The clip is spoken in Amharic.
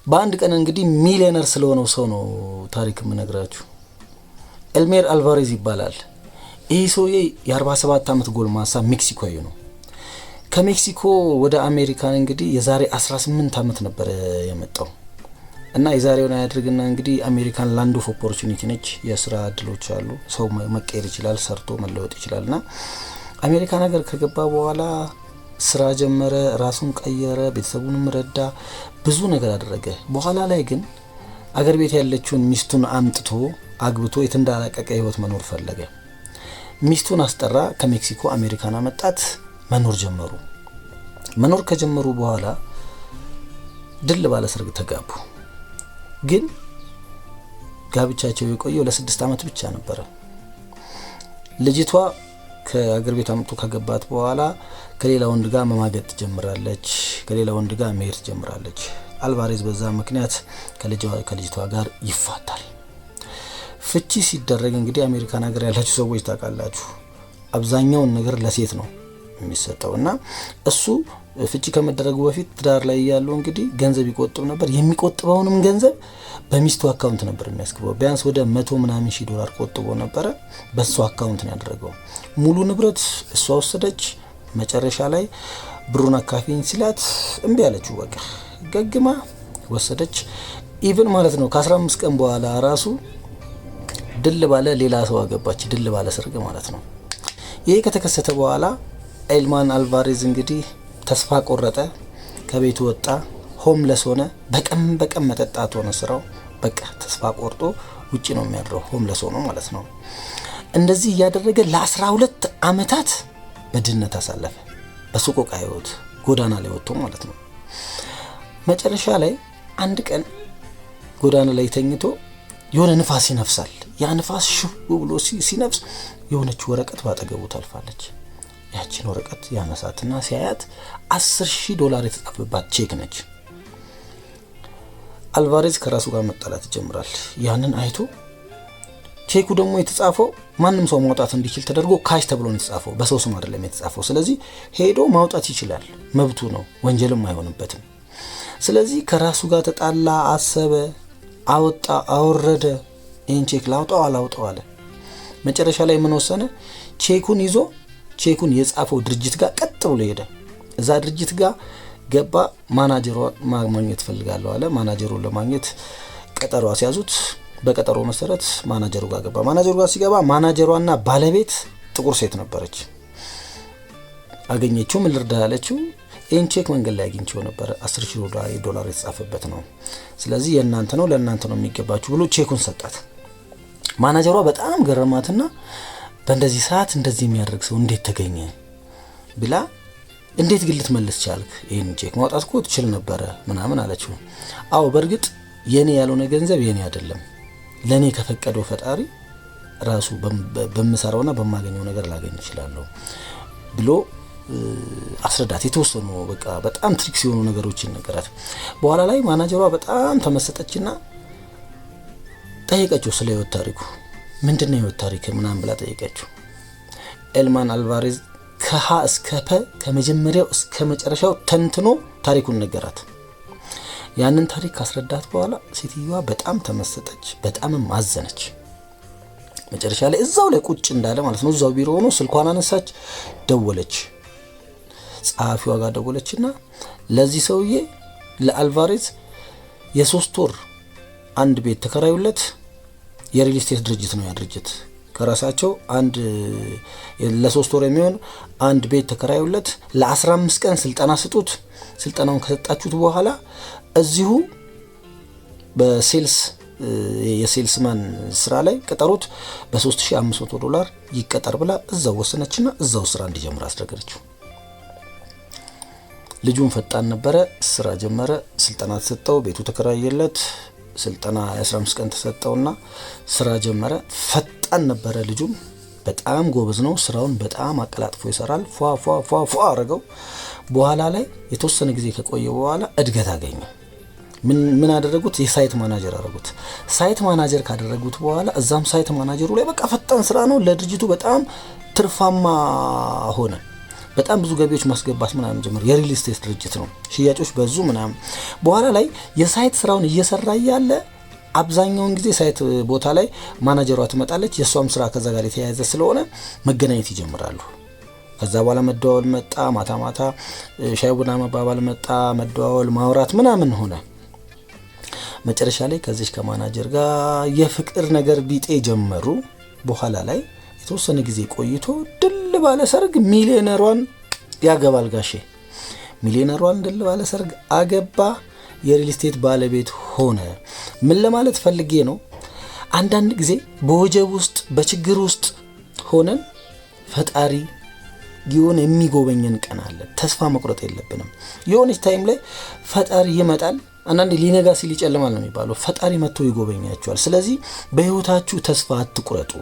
በአንድ ቀን እንግዲህ ሚሊዮነር ስለሆነው ሰው ነው ታሪክ የምነግራችሁ። ኤልሜር አልቫሬዝ ይባላል። ይህ ሰውዬ የ47 ዓመት ጎልማሳ ሜክሲኮዊ ነው። ከሜክሲኮ ወደ አሜሪካን እንግዲህ የዛሬ 18 ዓመት ነበረ የመጣው እና የዛሬውን አያድርግና እንግዲህ አሜሪካን land of opportunity ነች። የስራ እድሎች አሉ። ሰው መቀየር ይችላል፣ ሰርቶ መለወጥ ይችላል። እና አሜሪካን ሀገር ከገባ በኋላ ስራ ጀመረ፣ ራሱን ቀየረ፣ ቤተሰቡንም ረዳ፣ ብዙ ነገር አደረገ። በኋላ ላይ ግን አገር ቤት ያለችውን ሚስቱን አምጥቶ አግብቶ የተንደላቀቀ ህይወት መኖር ፈለገ። ሚስቱን አስጠራ፣ ከሜክሲኮ አሜሪካን አመጣት፣ መኖር ጀመሩ። መኖር ከጀመሩ በኋላ ድል ባለ ሰርግ ተጋቡ። ግን ጋብቻቸው የቆየው ለ6 ዓመት ብቻ ነበረ። ልጅቷ ከአገር ቤት አምጥቶ ካገባት በኋላ ከሌላ ወንድ ጋር መማገጥ ትጀምራለች። ከሌላ ወንድ ጋር መሄድ ትጀምራለች። አልቫሬዝ በዛ ምክንያት ከልጅቷ ጋር ይፋታል። ፍቺ ሲደረግ እንግዲህ አሜሪካን ሀገር ያላችሁ ሰዎች ታውቃላችሁ፣ አብዛኛውን ነገር ለሴት ነው የሚሰጠው እና እሱ ፍቺ ከመደረጉ በፊት ትዳር ላይ እያለው እንግዲህ ገንዘብ ይቆጥብ ነበር። የሚቆጥበውንም ገንዘብ በሚስቱ account ነበር የሚያስገባው። ቢያንስ ወደ መቶ ምናምን ሺህ ዶላር ቆጥቦ ነበረ። በእሱ account ነው ያደረገው። ሙሉ ንብረት እሷ ወሰደች። መጨረሻ ላይ ብሩን አካፍይኝ ሲላት እምቢ አለችው። በቃ ገግማ ወሰደች። Even ማለት ነው ከ15 ቀን በኋላ ራሱ ድል ባለ ሌላ ሰው አገባች። ድል ባለ ሰርግ ማለት ነው። ይሄ ከተከሰተ በኋላ ኤልማን አልቫሬዝ እንግዲህ ተስፋ ቆረጠ። ከቤቱ ወጣ። Homeless ሆነ። በቀን በቀን መጠጣት ሆነ ስራው። በቃ ተስፋ ቆርጦ ውጭ ነው የሚያድረው፣ homeless ሆኖ ማለት ነው። እንደዚህ እያደረገ ለ12 ዓመታት በድህነት አሳለፈ። በሰቆቃ ህይወት ጎዳና ላይ ወጥቶ ማለት ነው። መጨረሻ ላይ አንድ ቀን ጎዳና ላይ ተኝቶ የሆነ ንፋስ ይነፍሳል። ያ ንፋስ ሽው ብሎ ሲነፍስ የሆነች ወረቀት ባጠገቡ ታልፋለች። ያችን ወረቀት ያነሳትና ሲያያት 10,000 ዶላር የተጻፈባት ቼክ ነች። አልቫሬዝ ከራሱ ጋር መጣላት ይጀምራል። ያንን አይቶ ቼኩ ደግሞ የተጻፈው ማንም ሰው ማውጣት እንዲችል ተደርጎ cash ተብሎ ነው የተጻፈው፣ በሰው ስም አይደለም የተጻፈው። ስለዚህ ሄዶ ማውጣት ይችላል፣ መብቱ ነው፣ ወንጀልም አይሆንበትም። ስለዚህ ከራሱ ጋር ተጣላ፣ አሰበ፣ አወጣ፣ አወረደ። ይህን ቼክ ላውጣው አላውጣው አለ። መጨረሻ ላይ ምን ወሰነ? ቼኩን ይዞ ቼኩን የጻፈው ድርጅት ጋር ቀጥ ብሎ ሄደ። እዛ ድርጅት ጋር ገባ። ማናጀሯ ማግኘት ፈልጋለሁ አለ። ማናጀሩን ለማግኘት ቀጠሮ አስያዙት። በቀጠሮ መሰረት ማናጀሩ ጋር ገባ። ማናጀሩ ጋር ሲገባ ማናጀሯና ባለቤት ጥቁር ሴት ነበረች። አገኘችው። ምን ልርዳ ያለችው፣ ይህን ቼክ መንገድ ላይ አግኝቼው ነበረ፣ 10,000 ዶላር የተጻፈበት ነው። ስለዚህ የእናንተ ነው፣ ለእናንተ ነው የሚገባችሁ ብሎ ቼኩን ሰጣት። ማናጀሯ በጣም ገረማትና በእንደዚህ ሰዓት እንደዚህ የሚያደርግ ሰው እንዴት ተገኘ ብላ፣ እንዴት ግን ልትመልስ ቻልክ? ይህን ቼክ ማውጣት እኮ ትችል ነበረ ምናምን አለችው። አዎ፣ በእርግጥ የኔ ያልሆነ ገንዘብ የኔ አይደለም። ለእኔ ከፈቀደው ፈጣሪ ራሱ በምሰራውና በማገኘው ነገር ላገኝ እችላለሁ ብሎ አስረዳት። የተወሰኑ በቃ በጣም tricks የሆኑ ነገሮችን ነገራት። በኋላ ላይ ማናጀሯ በጣም ተመሰጠችና ጠየቀችው ስለ ህይወት ታሪኩ። ምንድን ነው ህይወት ታሪክ ምናምን ብላ ጠየቀችው። ኤልማን አልቫሬዝ ከሀ እስከ ፐ ከመጀመሪያው እስከ መጨረሻው ተንትኖ ታሪኩን ነገራት። ያንን ታሪክ ካስረዳት በኋላ ሴትዮዋ በጣም ተመሰጠች፣ በጣምም አዘነች። መጨረሻ ላይ እዛው ላይ ቁጭ እንዳለ ማለት ነው፣ እዛው ቢሮ ሆኖ ስልኳን አነሳች፣ ደወለች። ጸሐፊዋ ጋር ደወለችና ለዚህ ሰውዬ ለአልቫሬዝ የ3 ወር አንድ ቤት ተከራዩለት። የ real estate ድርጅት ነው ያ ድርጅት። ከራሳቸው አንድ ለ3 ወር የሚሆን አንድ ቤት ተከራዩለት። ለ15 ቀን ስልጠና ስጡት። ስልጠናውን ከሰጣችሁት በኋላ እዚሁ በ sales የ salesman ስራ ላይ ቅጠሩት፣ በ3500 ዶላር ይቀጠር ብላ እዛው ወሰነችና እዛው ስራ እንዲጀምር አስደረገችው። ልጁን ፈጣን ነበረ። ስራ ጀመረ። ስልጠና ተሰጠው። ቤቱ ተከራየለት። ስልጠና የ15 ቀን ተሰጠውና ስራ ጀመረ። ፈጣን ነበረ ልጁም በጣም ጎበዝ ነው። ስራውን በጣም አቀላጥፎ ይሰራል። ፏ ፏ ፏ ፏ አድርገው በኋላ ላይ የተወሰነ ጊዜ ከቆየ በኋላ እድገት አገኘ። ምን አደረጉት? የ site manager አደረጉት። Site manager ካደረጉት በኋላ እዛም site manager ኡ ላይ በቃ ፈጣን ስራ ነው። ለድርጅቱ በጣም ትርፋማ ሆነ። በጣም ብዙ ገቢዎች ማስገባት ምናምን ጀመረ። የ real estate ድርጅት ነው። ሽያጮች በዙ ምናምን። በኋላ ላይ የ site ስራውን እየሰራ እያለ አብዛኛውን ጊዜ site ቦታ ላይ ማናጀሯ ትመጣለች። የእሷም ስራ ከዛ ጋር የተያያዘ ስለሆነ መገናኘት ይጀምራሉ። ከዛ በኋላ መደዋወል መጣ። ማታ ማታ ሻይ ቡና መባባል መጣ። መደዋወል፣ ማውራት ምናምን ሆነ። መጨረሻ ላይ ከዚች ከማናጀር ጋር የፍቅር ነገር ቢጤ ጀመሩ። በኋላ ላይ የተወሰነ ጊዜ ቆይቶ ድል ባለ ሰርግ ሚሊዮነሯን ያገባል ጋሼ። ሚሊዮነሯን ድል ባለ ሰርግ አገባ። የ real estate ባለቤት ሆነ። ምን ለማለት ፈልጌ ነው? አንዳንድ ጊዜ በወጀብ ውስጥ፣ በችግር ውስጥ ሆነን ፈጣሪ የሆነ የሚጎበኘን ቀን አለ። ተስፋ መቁረጥ የለብንም። የሆነች time ላይ ፈጣሪ ይመጣል። አንዳንዴ ሊነጋ ሲል ይጨልማል ነው የሚባለው። ፈጣሪ መጥቶ ይጎበኛችኋል። ስለዚህ በህይወታችሁ ተስፋ አትቁረጡ።